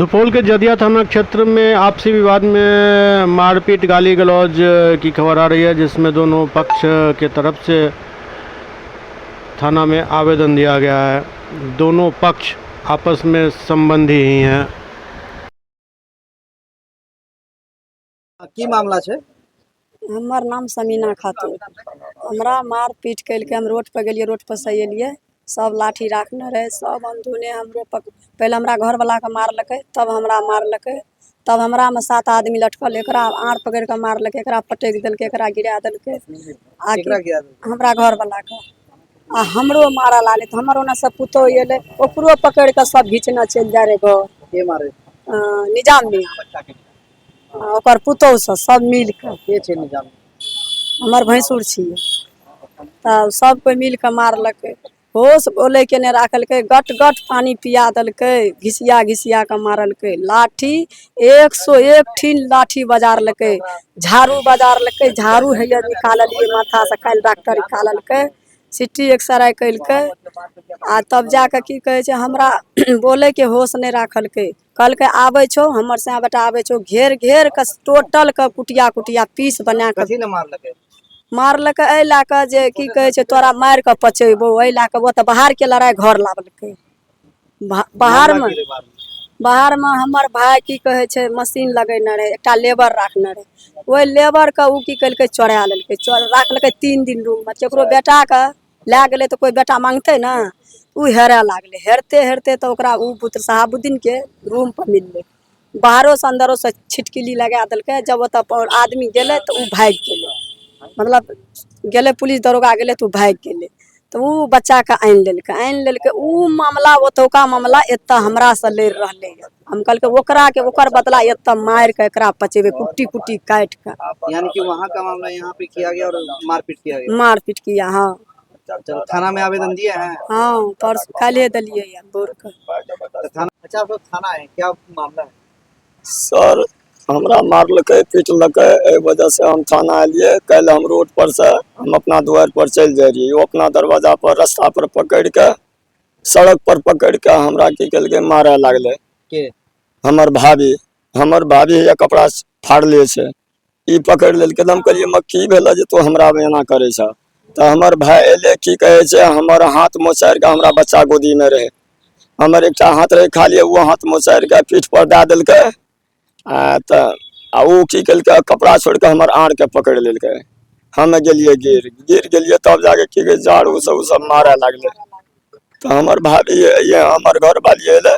सुपौल के जदिया थाना क्षेत्र में आपसी विवाद में मारपीट, गाली गलौज की खबर आ रही है, जिसमें दोनों पक्ष के तरफ से थाना में आवेदन दिया गया है। दोनों पक्ष आपस में संबंधी ही हैं। की मामला छै? हमर नाम समीना खातून। हमरा मार पीट केलकै। हम रोड पर गेलियै, रोड पर से एलियै, सब लाठी राखने रहै, सब अंधुने हमरो पहिले हमरा घरवलाके मारलकै, तब हमरा मारलकै। तब हमरामे सात आदमी लटकल, एकरा आड़ पकड़ि कऽ मारलकै, एकरा पटकि देलकै, एकरा गिरा देलकै। आ केकरा गिरा देलकै? हमरा घरवलाके। आ हमरो मारऽ लागलै तऽ हमर ओन्नऽसँ पुतोहु एलै, ओकरो पकड़ि कऽ सब घिचने चलि जाइ रहै घर। के मारे? निजाम मियाँ आ ओकर पुतोहु सब, सब मिल कऽ। के छै निजाम? हमर भैंसुर छियै। तब सब कोइ मिल कऽ मारलकै। होश बोलैके नहि राखलकै, गट गट पानि पिया देलकै, घिसिया घिसिया कऽ मारलकै। लाठी 101 ठीन लाठी बजारलकै, झाड़ू बजारलकै। झाड़ू हैया निकाललियै माथासँ, काल्हि डॉक्टर निकाललकै, सिटी एक्सरे केलकै आ तब जा कऽ की कहै छै, हमरा बोलैके होश नहि राखलकै। कहलकै आबै छौ हमर सैया बेटा, आबै छौ। घेर घेर कऽ टोटल कऽ कुटिया कुटिया पीस बना कऽ। कथी लए मारलकै? मारलकै एहि लए कऽ जे की कहै छै, तोरा मारि कऽ पचेबौ, एहि लए कऽ। ओ तऽ बाहरके लड़ाइ घर लाबलकै। बाहरमे मामला की रहै बाहरमे? बाहरमे हमर भाय की कहै छै, मशीन लगेने रहै, एकटा लेबर राखने रहै। ओहि लेबरके ओ की केलकै, चोरा लेलकै। चोर राखलकै 3 दिन रूममे। केकरो बेटाके लए गेलै तऽ कोइ बेटा मांगतै ने? ओ हेरय लागलै। हेरते हेरते तऽ ओकरा ओ पुत्र शहाबुद्दीनके रूम पर मिललै। बाहरोसँ अन्दरोसँ छिटकिली लगा देलकै। जब ओतऽ पर आदमी गेलै तऽ ओ भागि गेलै। मतलब गेलै, पुलिस दरोगा गेलै तऽ ओ भागि गेलै। तऽ ओ बच्चाके आनि लेलकै, आनि लेलकै। ओ मामला, ओतुका मामला एतऽ हमरासँ लड़ि रहलै। हम कहलकै ओकराके ओकर बदला एतऽ मारि कऽ एकरा पचेबै, कुट्टी कुट्टी काटि कऽ। यानी कि वहाँ का मामला यहाँ पे किया गया और मारपीट किया गया? मारपीट किया, हाँ। चलो, थाना में आवेदन दिए हैं? हाँ, परसू काल्हिए देलियै यऽ भोरके। तो थाना, अच्छा, आप लोग थाना है, क्या मामला है? सर, हमरा मारलकै पीटलकै, एहि वजहसँ हम थाना एलियै। काल्हि हम रोड पर से हम अपना दुआरि पर चलि जाइ रहियै, ओ अपना दरवाजा पर रास्ता पर पकड़ि कऽ, सड़क पर पकड़ि कऽ हमरा की केलकै, मारय लागलै। के? हमर भाभी। हमर भाभी हैया कपड़ा फाड़ले छै, ई पकड़ि लेलकै। तऽ हम कहलियै, "म की भेलै जे तू हमरा एना करै छह?" तऽ हमर भाय एलै, की कहै छै, हमर हाथ मोचाड़ि कऽ, हमरा बच्चा गोदीमे रहै, हमर एकटा हाथ रहै खाली, ओ हाथ मोचाड़ि कऽ पीठ पर दए देलकै। आ तऽ आ ओ की केलकै, कपड़ा छोड़ि कऽ हमर आँरके पकड़ि लेलकै। हम गेलियै गिर, गिर गेलियै। तब जाके की कहै, झाड़ू सब ओ सब मारय लागलै। तऽ हमर भाभी ये, हमर घरवाली एलै,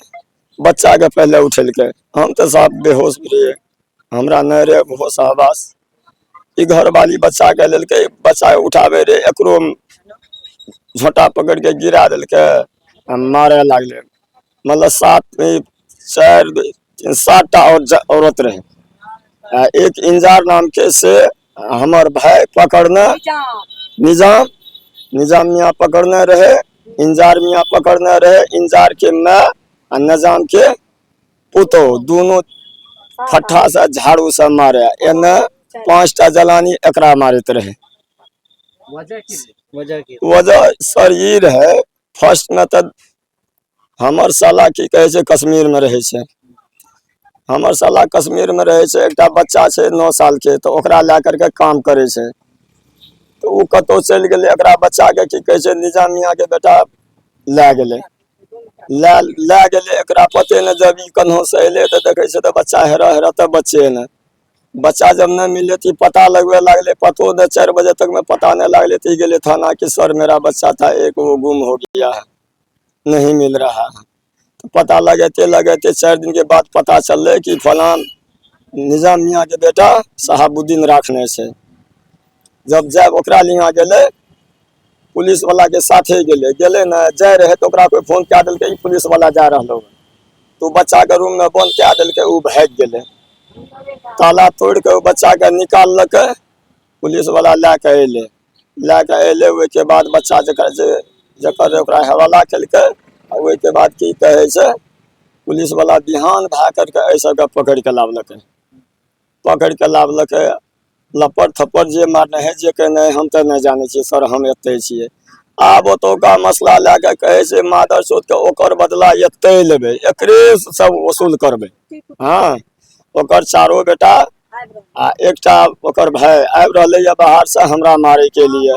बच्चाके पहिले उठेलकै। हम तऽ साफ बेहोश रहियै, हमरा नहि रहै होश हवास। ई घरवाली बच्चाके लेलकै, बच्चा उठाबै रहै, एकरो झोंटा पकड़ि के गिरा देलकै आ मारय लागलै। मतलब सात, चारि, तीन, सातटा आओर औरत रहै आ एक इंजार नामके से हमर भाय पकड़ने, निजाम, निजाम मियाँ पकड़ने रहे, इंजार मियाँ पकड़ने रहे, इंजार के माय आ निजाम के पुतोह, दुनू फट्ठा से झाड़ू से मारे। एने पांचटा जलानी एकरा मारैत रहे। वजह की रहे? वजह की? वजह सर ई रहै, फर्स्टमे तऽ हमर साला की कहै छै, कश्मीरमे रहै छै। हमर साला कश्मीरमे रहै छै, एकटा बच्चा छै 9 सालके, तऽ ओकरा लए करके काम करै छै। तऽ ओ कतहु चलि गेलै, एकरा बच्चाके की कहै छै, निजाम मियाँके बेटा लए गेलै, लए लए गेलै। एकरा पते नहि। जब ई कन्होसँ एलै तऽ देखै छै तऽ बच्चा हेरऽ हेरऽ तऽ बच्चे नहि। बच्चा जब नहि मिललै तऽ ई पता लगबे लागलै। पतो नहि, 4 बजे तकमे पता नहि लागलै। तऽ ई गेलै थाना कि सर, मेरा बच्चा था एक, वो गुम हो गया है, नहीं मिल रहा है। तऽ पता लगैते लगैते 4 दिन के बाद पता चललै कि फलां निजाम मियाँ के बेटा शहाबुद्दीन राखने छै। जब जाब ओकरा लिहाँ गेलै, पुलिस वाला के साथे गेलै। गेलै ने, जाय रहै तऽ ओकरा कोइ फोन कए देलकै, ई पुलिस वाला जा रहलो। तऽ ओ बच्चाके रूममे बन्द कए देलकै। ओ भागि गेलै, ताला तोड़ि कऽ ओ बच्चाके निकाललकै। पुलिस वाला लए कऽ अयलै, लए कऽ अयलै। ओहिके बाद बच्चा जकर जे जकर ओकरा हवाला केलकै। आ ओहिके बाद की कहै छै, पुलिस वाला बिहान भए करके एहि सबके पकड़ि कऽ लाबलकै, पकड़ि कऽ लाबलकै। लप्पड़ थप्पड़ जे मारने है, जे केने है, हम तऽ नहि जानै छियै सर, हम एतै छियै। आब ओतुका मसला लए कऽ कहै छै मादर चोतके ओकर बदला एतै लेबै, एकरे सब वसूल करबै। हँ, ओकर चारो बेटा आ एकटा ओकर भाय आबि रहलैए बाहरसँ हमरा मारैके लिए।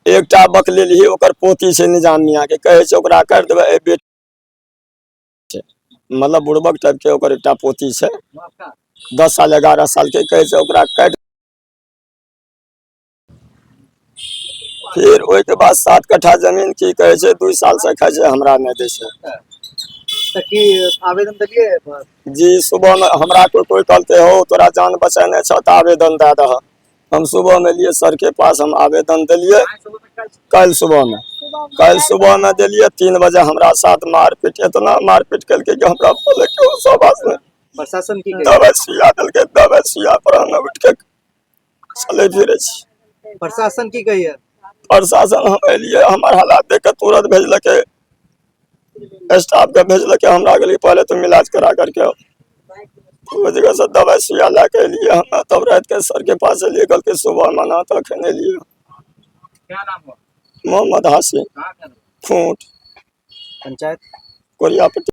एकटा बकलेलही ओकर पोती छै निजाम मियाँके, कहै छै ओकरा करि देबै। एहि बेट छै, मतलब बुड़बक टाइपके ओकर एकटा पोती छै, 10 साल 11 सालके, कहै छै ओकरा काटि। फिर ओहिके बाद 7 कट्ठा जमीन की कहै छै 2 सालसँ खाइ छै, हमरा नहि दै छै। तऽ की आवेदन देलियै? जी, सुबहमे हमरा कोइ कोइ कहलकै हौ तोरा जान बचेने छौ तऽ आवेदन दए दह। हम सुबहमे एलियै सरके पास, हम आवेदन देलियै। काल्हि सुबहमे, काल्हि सुबहमे देलियै 3 बजे। हमरा साथ मारपीट, इतना मारपीट केलकै कि हमरा बोले कि सब नहि। प्रशासन की कहै? दवाइ सुइया देलकै, दवाइ सुइया पर हम उठि के चलै फिरै छी। प्रशासन की कहैया? प्रशासन, हम एलियै, हमर हालात देख के तुरंत भेजलकै स्टाफ के, भेजलकै हमरा गेलियै पहले तुम इलाज करा करके आओ। ओहि जगह से दवाइ सुइया लए के एलियै हम। तब राति के सर के पास एलियै, कहलकै सुबह मना, तखन एलियै। क्या नाम हुआ? मोहम्मद हासिम। कहाँ का? खूंट। पंचायत? कोरियापट्टी।